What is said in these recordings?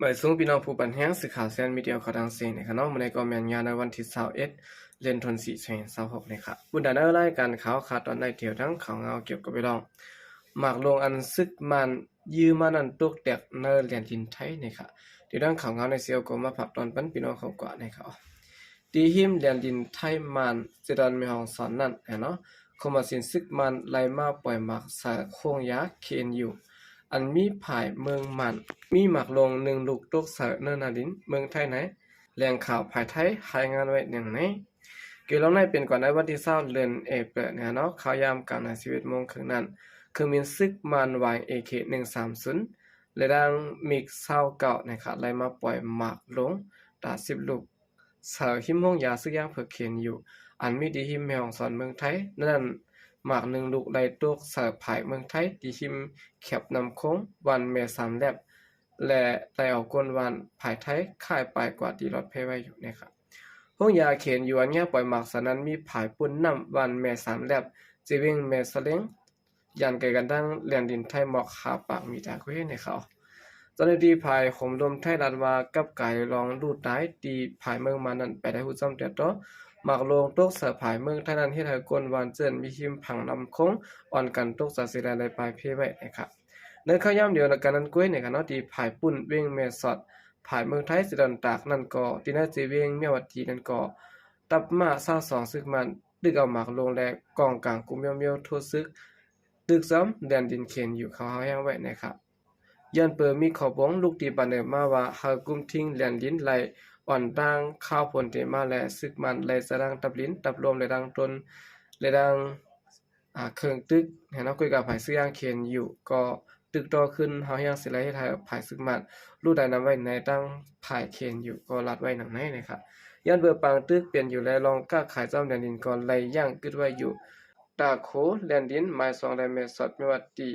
ບາຍສວງພີ່ນ້ອງຜູ້ປັນແຮງ ສື່ຂ່າວແຊນມີເດຍຂອງທາງເຊນນະຄະເນາະ. ມື້ນີ້ກໍແມ່ນຍາມໃນວັນທີຊາວເອັດ ເດືອນທັນວາ ປີສອງພັນຊາວຫົກນີ້ຄະ. ບຸນດາໃນລາຍການຂ່າວຄາວຕອນໃນ ທ່ຽວທັງຂ່າວງາວກ່ຽວກັບເລື່ອງໝາກໂລງອັນຊຶກມ່ານຢື້ມານັ້ນຕົກແຕກໃນແຜ່ນດິນໄທນີ້ຄະ. ທ່ຽວທັງຂ່າວງາວໃນເຊວກໍມາຝາກຕອນປັນພີ່ນ້ອງເຮົາກວ່ານີ້ຄະ. ທີ່ຮິມແລ່ນດິນໄທມ່ານ ເຊດອນແມ່ຮ່ອງສອນນັ້ນແຫຼະເນາະ, ຄົມມາຊິນຊຶກມ່ານໄລ່ມາປ່ອຍໝາກໃສ່ໂຮງຢາ ເຄເອັນຢູ ອັນມີພາຍເມືອງມ່ານ, ມີໝາກໂລງໜຶ່ງລູກຕົກໃສ່ເນີນໜ້າດິນເມືອງໄທໃນ ແຫຼ່ງຂ່າວພາຍໄທລາຍງານໄວ້ດັ່ງນີ້. ເກມລອງໃນເປັນກ່ອນໃນວັນທີຊາວ ເດືອນເອເປຣນະເນາະ, ຂ່າວຍາມກາງນານສິບເອັດໂມງເຄິ່ງນັ້ນ, ເຄື່ອງບິນຊຶກມ່ານວາຍ ເອເຄ ໜຶ່ງສາມສູນ ແລະ ດັ່ງມິກຊາວເກົ້ານະຄະ ໄລ່ມາປ່ອຍໝາກໂລງຕາສິບລູກ ເສົາຫິມໂຮງຢາຊຶກຢ່າງເພິກເຄເອັນຢູ ອັນມີທີ່ຮິມແມ່ຮ່ອງສອນເມືອງໄທ. ໃນນັ້ນໝາກໜຶ່ງລູກໄລ່ຕົກໃສ່ພາຍເມືອງໄທ ທີ່ຮິມແຄມນ້ຳໂຂງ ບ້ານແມ່ສາມແລັບ ແລະ ໄລ່ເອົາກົ້ນບ້ານພາຍໄທຄ້າຍປາຍກວ່າທີ່ລອດໄພໄວ້ຢູ່ນະຄະ. ໂຮງຢາເຄເອັນຢູ ອັນຍາມປ່ອຍໝາກສານນັ້ນ ມີພາຍປຸ້ນນ້ຳ ບ້ານແມ່ສາມແລັບ ເຈເວັງແມ່ສະເລັງ ຢ່າງໄກກັນທັງແຜ່ນດິນໄທໝອກຫ້າປາກມີຕາເກນໃນຂ່າວ. ເຈົ້າໜ້າທີ່ພາຍໂຮມລົມໄທລາດວ່າ ກັບກາຍລອງລູກຕາຍທີ່ພາຍເມືອງມານັ້ນໄປໄດ້ຮູ້ຈ້ຳແຕ່ຕໍ່. ໝາກໂລງຕົກໃສ່ພາຍເມືອງໄທນັ້ນ ເຮັດໃຫ້ກົ້ນບ້ານເຈື່ອນມີຮິມຝັ່ງນ້ຳໂຂງ ອ່ອນກັນຕົກໃສ່ເສຍຫຼາຍໄລ່ປາຍເພໄວ້ນະຄະ. ໃນຂ່າວຍາມດຽວກັນນັ້ນກ້ວຍນະຄະເນາະ, ທີ່ພາຍປຸ້ນເວັງແມ່ສອດ ພາຍເມືອງໄທເສດອນຕາກນັ້ນກໍ ທີ່ໃນເຈເວັງແມ່ວະຕີນັ້ນກໍ ທັບມ້າຊາວສອງຊຶກມ່ານ ຕຶກເອົາໝາກໂລງ ແລະ ກອງກາງກຸມມຽວໆໂທຊຶກ ຕຶກຊ້ອມແລ່ນດິນເຄເອັນຢູ ເຂົາເຮົາແຮງໄວ້ນະຄະ. ຍ້ອນເປີມີຂໍ້ບົ່ງລຸກຕີປາເນີມາວ່າ ໃຫ້ກຸມທິງແລ່ນດິນໄລ່ອ່ອນຕ່າງຂ່າວພົນເຕມາ ແລະ ຊຶກມ່ານໄລ່ຈະດັງຕັບລິນ ຕັບລົມ ແລະ ດັງຕົ້ນ ແລະ ດັງ ອ່າ ເຄື່ອງຕຶກແມ່ນເນາະ. ກວຍກາພາຍຊຶກຢ່າງເຄເອັນຢູ ກໍຕຶກຕໍ່ຂຶ້ນ ເຮົາແຮງຊິໄລ່ເຮັດໃຫ້ພາຍຊຶກມ່ານລູກຕາຍນຳໄວ້ໃນ ທາງພາຍເຄເອັນຢູ ກໍລາດໄວ້ດັ່ງໃນນະຄະ. ຍ້ອນເບີປາງຕຶກເປັນຢູ່ ແລະ ລອງຄ້າຂາຍຈ້ຳແລ່ນດິນກໍໄລ່ຢ່າງກຶດໄວ້ຢູ່ ຕາໂຂແລ່ນດິນໝາຍສອງ ແລະ ແມ່ສອດແມ່ວະຕີ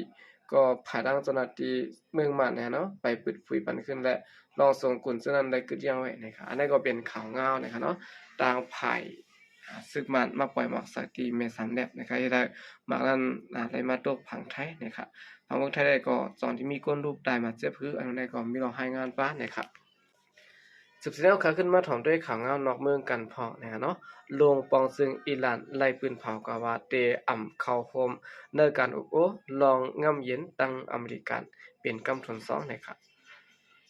ກໍພາຍທາງເຈົ້າໜ້າທີ່ເມືອງມ່ານນະເນາະ ໄປປຶດປຸຍປັນຂຶ້ນ ແລະ ລອງສົງກຸນເຊິ່ງນັ້ນໄດ້ກຶດຢ່າງໄວ້ນະຄະ. ອັນນັ້ນກໍເປັນຂ່າວງາວນະຄະເນາະ ທາງພາຍ ອ່າ ຊຶກມ່ານມາປ່ອຍໝາກໃສ່ທີ່ແມ່ສາມແລັບນະຄະ ເຮັດໃຫ້ໝາກນັ້ນ ອ່າ ໄລ່ມາຕົກຝັ່ງໄທນະຄະ. ທາງເມືອງໄທໄດ້ກໍ ຕອນທີ່ມີຄົນລູກຕາຍມາເຈັບຄື ອັນນັ້ນກໍມີລອງລາຍງານມານະຄະ. ສືບສຽນເອົາຂາຂຶ້ນມາຖອມດ້ວຍຂ່າວງາວນອກເມືອງກັນພ້ອມນະຄະເນາະ. ໂລງປ່ອງເຊິ່ງອີຣານໄລ່ປືນເຜົາກະວ່າເຕອຳເຂົ້າຮ່ວມໃນການອົບໂອ້ລອງງາມເຢັນຕັ້ງອາເມລິກັນເປັນກຳທົນສອງນະຄະ.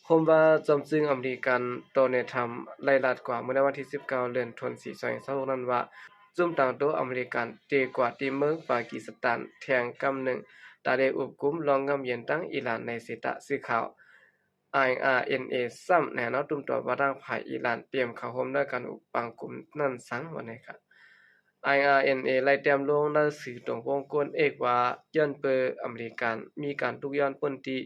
ໂຮມວ່າຈອມຈຶ່ງອາເມລິກັນ ໂດນັລ ທຣຳ ໄດ້ລາດກວ່າເມື່ອໃນວັນທີສິບເກົ້າ ເດືອນທັນວາ ສອງພັນຊາວຫົກນັ້ນວ່າ ຈຸ້ມຕາງໂຕອາເມລິກັນເຕກວ່າທີ່ເມືອງປາກິສະຕານແທ່ງກຳໜຶ່ງ ຕາເດອຸບກຸມລອງງາມເຢັນຕັ້ງອີຣານໃນເສດຕະ. ສື່ຂ່າວ IRNA ຊ້ຳແນ່ເນາະ ຕຸ້ມຕອບວ່າທາງຝ່າຍອີຣານຕຽມເຂົ້າຮ່ວມໃນການອຸປະປາງກຸມນັ້ນສັງວ່າແນ່ຄະ. IRNA ໄລ່ແຕ້ມລົງໃນສື່ຕົງວົງກົ້ນເອກວ່າ ຍ້ອນເປີອາເມລິກັນມີການທຸກຍ້ອນປົນຕີ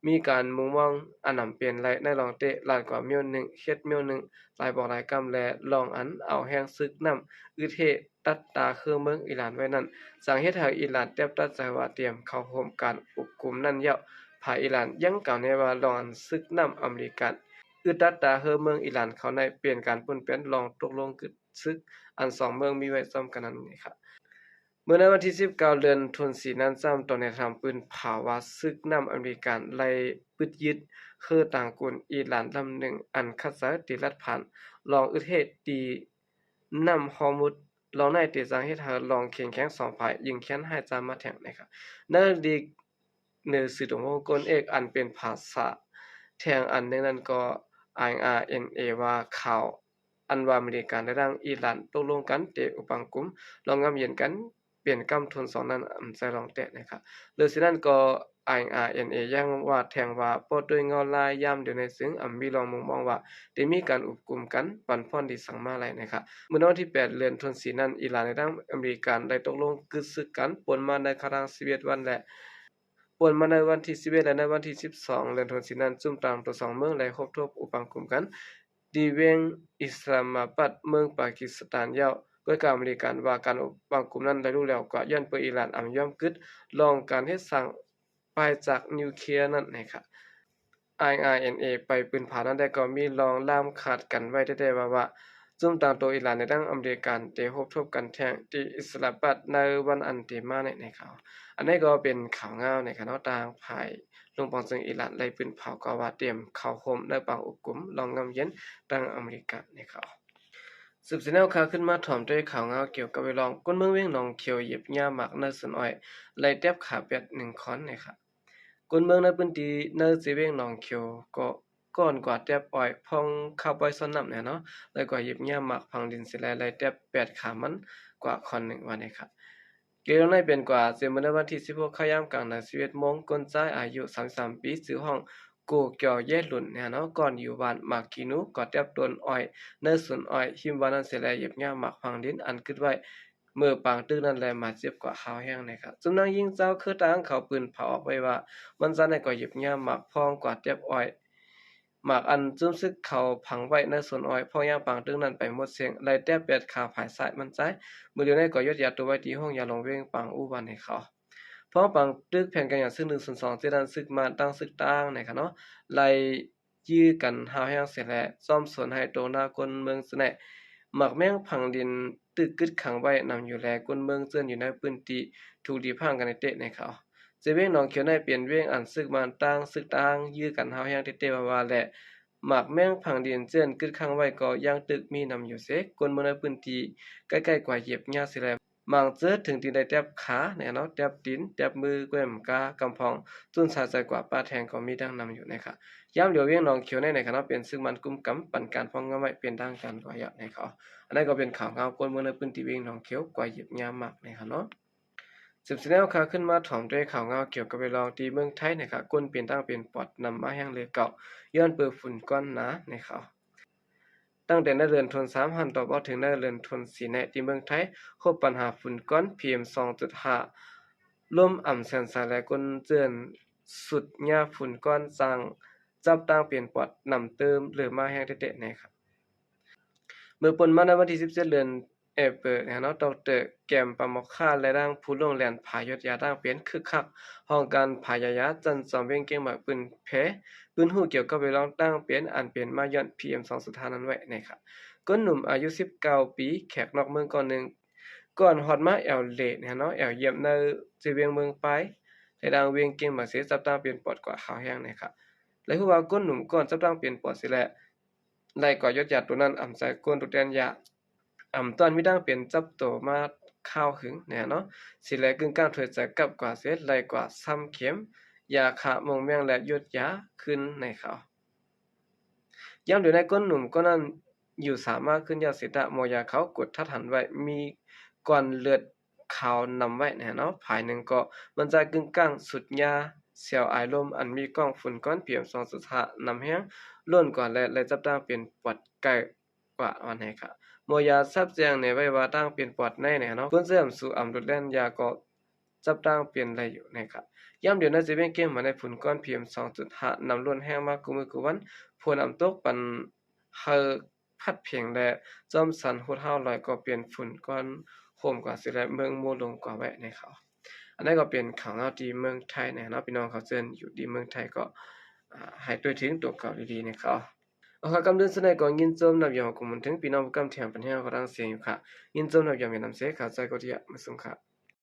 ມີການມຸງມອງອັນນຳເປັນໄລໃນລອງເຕະລາດກວ່າມ້ຽວໜຶ່ງ ເຮັດມ້ຽວໜຶ່ງ ຫຼາຍບອກຫຼາຍກຳ ແລະ ລອງອັນເອົາແຮງຊຶກນ້ຳອຶດເຮດ ຕັດຕາເຄືອເມືອງອີຣານໄວ້ນັ້ນ ຈັ່ງເຮັດໃຫ້ອີຣານແຕບຕັດໃຈວ່າຕຽມເຂົ້າຮ່ວມການອົບກຸມນັ້ນແລ້ວ. ຝ່າຍອີຣານຍັງກ່າວແນ່ວ່າ ລອງອັນຊຶກນ້ຳອາເມລິກັນອຶດຕັດຕາເຮືອເມືອງອີຣານເຂົາໃນ ເປັນການປຸ້ນແປນລອງຕົກລົງກຶດຊຶກ ອັນສອງເມືອງມີໄວ້ພ້ອມກັນນັ້ນເອງ. ເມື່ອໃນວັນທີສິບເກົ້າ ເດືອນທັນວາ ນັ້ນຊ້ຳ ໂດນັລ ທຣຳ ປືນເຜົາວ່າຊຶກນ້ຳອາເມລິກັນໄລ່ປຶດຍຶດເຮືອຕາງກຸນອີຣານລຳໜຶ່ງ ອັນຂັດໃຈຕິລັດຜ່ານລອງອຶດເຮດທີ່ ນ້ຳຮອມຸດ ລອງໃນທີ່ຈະເຮັດໃຫ້ລອງເຄັ່ງແຂງສອງຝ່າຍ ຍິ່ງແຄ້ນຮ້າຍຈາມມາແທ່ງນະຄະ. ໃນລີກເໜືອສື່ຕົງວົງກົ້ນເອກ ອັນເປັນພາສາແທ່ງອັນໜຶ່ງນັ້ນກໍ IRNA ວ່າຂ່າວອັນວ່າອາເມລິກັນ ແລະ ທາງອີຣານຕົກລົງກັນເຕະອຸປັງກຸມລອງງາມເຢັນກັນເປັນກຳທົນສອງນັ້ນ ອຳໃຈລອງແຕກນະຄະ. ເລີຍຊິນັ້ນກໍ IRNA ຍັງວ່າແທ່ງວ່າ ເພາະດ້ວຍເງົາລາຍຍາມດຽວໃນເຊິ່ງອຳມີລອງມຸງມອງວ່າ ໄດ້ມີການອຸບກຸມກັນປັນຜ່ອນດີສັງມາໄລນະຄະ. ມື້ວັນທີແປດ ເດືອນທັນວາ ນັ້ນ ອີຣານ ແລະ ທາງອາເມລິກັນໄດ້ຕົກລົງກຶດຊຶກກັນ ປົນມາໃນຄະນະສິບເອັດວັນ ແລະ ປົນມາໃນວັນທີສິບເອັດ ແລະ ໃນວັນທີສິບສອງ ເດືອນທັນວາ ນັ້ນ ຈຸ້ມຕາງໂຕສອງເມືອງ ແລະ ຮົບທົບອຸປັງກຸມກັນທີ່ເວງອິສລາມາບັດ ເມືອງປາກິສະຕານແລ້ວ. ກວຍກາອາເມລິກັນວ່າການອຸປັງກຸມນັ້ນໄດ້ລຸແຫຼວກວ່າ ຍ້ອນເປີອີຣານອາດຍອມກຶດລອງການເຮັດສ້າງ ປາຍຈາກນິວເຄຍນັ້ນນະຄະ. IRNA ໄປປືນເຜົານັ້ນໄດ້ກໍມີລອງລາມຄາດກັນໄວ້ແທ້ໆວ່າ ວ່າ ຈຸ້ມຕາມໂຕອີຣານ ແລະ ທັງອາເມລິກັນ ເຕະຮົບທົບກັນແທ້ງທີ່ອິດສະລາມາດ ໃນວັນອັນເຕມານີ້ນະຄັບ. ອັນນີ້ກໍເປັນຂ່າວງາວນະຄັບເນາະ ທາງຝ່າຍລຸງປອງເຊີງອີຣານ ໄດ້ປືນເຜົາກໍວ່າຕຽມເຂົ້າໂຮມໃນປາງອົບກຸມລອງງາມເຢັນທາງອາເມລິການະຄັບ. ສືບສະແນວຂ່າວຂຶ້ນມາ ຖອມດ້ວຍຂ່າວງາວກ່ຽວກັບເລື່ອງ ຄົນເມືອງວຽງໜອງຂຽວຫຍິບຫຍ້າໝາກໃນສວນອ້ອຍ ໄລ່ແຕັບຂາແປດໜຶ່ງຄົນນະຄັບ. ຄົນເມືອງໃນພື້ນທີ່ໃນເຊວຽງໜອງຂຽວ ກໍກ່ອນກວາດແຕັບອ້ອຍ ພອງຄາວປອຍສ່ວນນ້ຳແນ່ເນາະ ແລ້ວກໍຫຍິບຫຍ້າໝາກຝັງດິນເສຍແລ້ວ ໄລ່ແຕັບແປດຂາມັນກວ່າຄົນໜຶ່ງວ່ານີ້ຄັບ. ເລື່ອງນີ້ເປັນກວ່າເສຍມື້ໃນວັນທີສິບຫົກ ເຂົ້າຍາມກາງນານສິບເອັດໂມງ ຄົນຊາຍອາຍຸສາມສິບສາມປີ ຊື່ຮ້ອງ ໂກກຽວເຢລຸນແນ່ເນາະ ກ່ອນຢູ່ບ້ານໝາກຂີ້ໜູ ກໍແຕັບຕົ້ນອ້ອຍໃນສວນອ້ອຍຮິມບ້ານນັ້ນເສຍແລ້ວ ຫຍິບຫຍ້າໝາກຝັງດິນອັນກຶດໄວ້ ເມື່ອປາງຕຶກນັ້ນ ແລະ ບາດເຈັບກວ່າຮ້າວແຮງນະຄັບ. ຈຸ້ມນາງຍິງຊາວເຄີຕາງເຂົາປືນເຜົາອອກໄວ້ວ່າ ມັນຊາຍນັ້ນກໍຫຍິບຫຍ້າໝາກ ພອງກວາດແຕັບອ້ອຍ ໝາກອັນຈຸ້ມຊຶກເຂົາຝັງໄວ້ໃນສວນອ້ອຍ ພອງຍາມປາງຕຶກນັ້ນໄປໝົດເສັງ ໄລ່ແຕັບແປດຂາຝ່າຍຊາຍມັນຊາຍ. ມື້ດຽວນີ້ກໍຍົດຢາຕົວໄວ້ທີ່ໂຮງຢາຫຼວງວຽງປາງອູ້ວ່ານີ້ເຂົາ. ພອງປາງຕຶກແຜນການຫຍັງຊຶກໜຶ່ງສູນສອງ ເຈັດນັ້ນ ຊຶກມານ ທັງຊຶກຕາງນະຄັບເນາະ ໄລ່ ຢື້ກັນຮ້າວແຮງເສຍແລ້ວ ຊອມສວນໄຮ່ຕົງນາຄົນເມືອງຊະແນະ ໝາກແມງຝັງດິນຖືກກຶດຂັງໄວ້ນຳຢູ່ແລ ຄົນເມືອງເຊິ່ງຢູ່ໃນພື້ນທີ່ຖືກດີພາກກັນເຕະໆນະຄັບ. ເຊວຽງໜອງຂຽວໃນເປັນວຽງອັນຊຶກມານ ຕ່າງຊຶກຕ່າງຢື້ກັນຮ້າວແຮງເຕະໆວ່າໆ ແລະ ໝາກແມງຝັງດິນເຊິ່ງກຶດຂັງໄວ້ກໍຍັງຖືກມີນຳຢູ່ເສ ຄົນເມືອງໃນພື້ນທີ່ໃກ້ໆກວ່າຫຍິບຫຍ້າເສຍແລ້ວ ບາງເຈີເຖິງຕີນໄດ້ແຕັບຂາແນ່ເນາະ ແຕັບຕີນ ແຕັບມື ແກ້ມກາ ກຳພອງ ຈົນສາໃຈກວ່າປາແທງກໍມີດັ່ງນຳຢູ່ນະຄັບ. ຍາມດຽວວຽງໜອງຂຽວໃນນະຄັບເນາະ ເປັນຊຶກມັນກຸມກຳ ປັນການພອງງາມໄວ້ເປັນທາງການກວ່າແລ້ວນະຄັບ. ອັນນັ້ນກໍເປັນຂ່າວງາວຄົນເມືອງໃນພື້ນທີ່ວຽງໜອງຂຽວ ກວ່າຫຍິບຫຍ້າໝາກນະຄັບເນາະ. ສືບສະແນວຂ່າວຂຶ້ນມາ ຖອມດ້ວຍຂ່າວງາວກ່ຽວກັບເລື່ອງທີ່ເມືອງໄທນະຄັບ ຄົນເປັນຕາງເປັນປອດນຳມາແຮງເຫຼືອເກົ່າ ຍ້ອນເປີຝຸ່ນກ້ອນໜານະຄັບ. ຕັ້ງແຕ່ໃນເດືອນຕົ້ນສາມ ຫັ້ນຕໍ່ເອົາເຖິງໃນເດືອນຕົ້ນສີ່ແນ່ ທີ່ເມືອງໄທພົບບັນຫາຝຸ່ນກ້ອນ ພີເອັມ ສອງຈຸດຫ້າ ລົມອຳແສນສາຍ ແລະ ຄົນເຈື່ອນຊຸດຍາຝຸ່ນກ້ອນ ສ້າງຈັບຕ່າງເປັນປອດນຳເຕີມເລີ່ມມາແຮງແທ້ໆແນ່ຄັບ. ເມື່ອປົນມາໃນວັນທີສິບເຈັດ ເດືອນ ເອເປີນນີ້ເນາະ ດອກເຕີ ແກມປາໝໍ້ຄ້າ ແລະ ນາງຜູ້ລ່ວງແລ່ນພາຍຍົດຢາຕ່າງເປັນຄຶກຄັກ ຫ້ອງການພາຍຢາຈັນຈອມວຽງກຽງໃໝ່ ເຜີຍແຜ່ ເປີດຮູ້ກ່ຽວກັບເລື່ອງຕ່າງເປັນອັນເປັນມາຍ້ອນ ພີເອັມ ສອງຈຸດຫ້າ ນັ້ນໄວ້ນະຄັບ. ຄົນໜຸ່ມອາຍຸສິບເກົ້າປີ ແຂກນອກເມືອງກ່ອນໜຶ່ງ ກ່ອນຮອດມາແອວເລນະເນາະ ແອວຢ້ຽມໃນເຊວຽງເມືອງປາຍ ແລະ ນາງວຽງກຽງໃໝ່ເສ ຈັບຕ່າງເປັນປອດກວ່າຂາວແຮງນະຄັບ. ແລະ ຮູ້ວ່າຄົນໜຸ່ມກ່ອນຈັບຕ່າງເປັນປອດເສແລ້ວ ໄລ່ກວ່າຢົດຢາໂຕນັ້ນ ອຳໃສ່ກົ້ນໂຕແຕນຢາ ອຳຕ້ອນມີດັ່ງເປັນຈັບໂຕມາຄາວຫຶງແນ່ເນາະ ຊິແລກຶ່ງກ້າງຖອຍໃຈກັບກວ່າເສ ໄລ່ກວ່າຊ້ຳເຂັມ ຢາຂ້າມົງແມງ ແລະ ຢົດຢາຄືນໃຫ້ເຂົາ. ຍາມດຽວໃນກົ້ນໜຸ່ມກ້ອນນັ້ນຢູ່ສາມາຂຶ້ນຢາເສຕະ ໝໍຢາເຂົາກົດທັດຫັນໄວ້ ມີກ້ອນເລືອດຂາວນຳໄວ້ແນ່ເນາະ ຝ່າຍໜຶ່ງກໍມັນຈະກຶ່ງກ້າງຊຸດຍາ ແຊວອາຍລົມ ອັນມີກ້ອງຝຸ່ນກ້ອນ ພີເອັມ ສອງຈຸດຫ້າ ນຳແຮງລົ້ນກວ່າ ແລະ ໄລ່ຈັບຕ່າງເປັນປອດໄກ ກວ່າວ່າໃນຂະ ໝໍຢາຊັບແຈ້ງແນໄວ້ວ່າ ຕ່າງເປັນປອດໃນແນເນາະ ຄົນເຊື່ອມສູອຳລຸດແລ່ນຢາກໍຈັບຕ່າງເປັນໄດ້ຢູ່ໃນຂະ ຍາມດຽວໃນຈະວຽງກຽງມາໃນຝຸ່ນກ້ອນ ພີເອັມ ສອງຈຸດຫ້າ ນຳລົ້ນແຮງມາຄູ່ມື້ຄູ່ວັນ ຝົນອຳຕົກປັນເຮີພັດເພງ ແລະ ຈອມສັນຫົດເຫົ່າລອຍກໍເປັນຝຸ່ນກ້ອນໂຮມກວ່າເສແລະ ເມືອງໂມລົງກວ່າໄວ້ໃນຂະ. ອັນນັ້ນກໍເປັນຂ່າວເນາະທີ່ເມືອງໄທແນເນາະ ພີ່ນ້ອງເຂົາເຊີນຢູ່ທີ່ເມືອງໄທກໍ ອາ ໃຫ້ຕົວະເຖິງຕົວເກົ່າດີໆໃນຂະ. ເອົາ ຄະ ກຳເດີນສຸດໃນກໍຍິນຊົມນັບຢອມຂອບຄຸນເຖິງພີ່ນ້ອງຜູ້ກຳແຖມປັນແຮງເຮົາທັງສຽງຢູ່ຂະ ຍິນຊົມນັບຢອມນຳເສ ຂອບໃຈກໍທີ່ມາຊົມຂະ.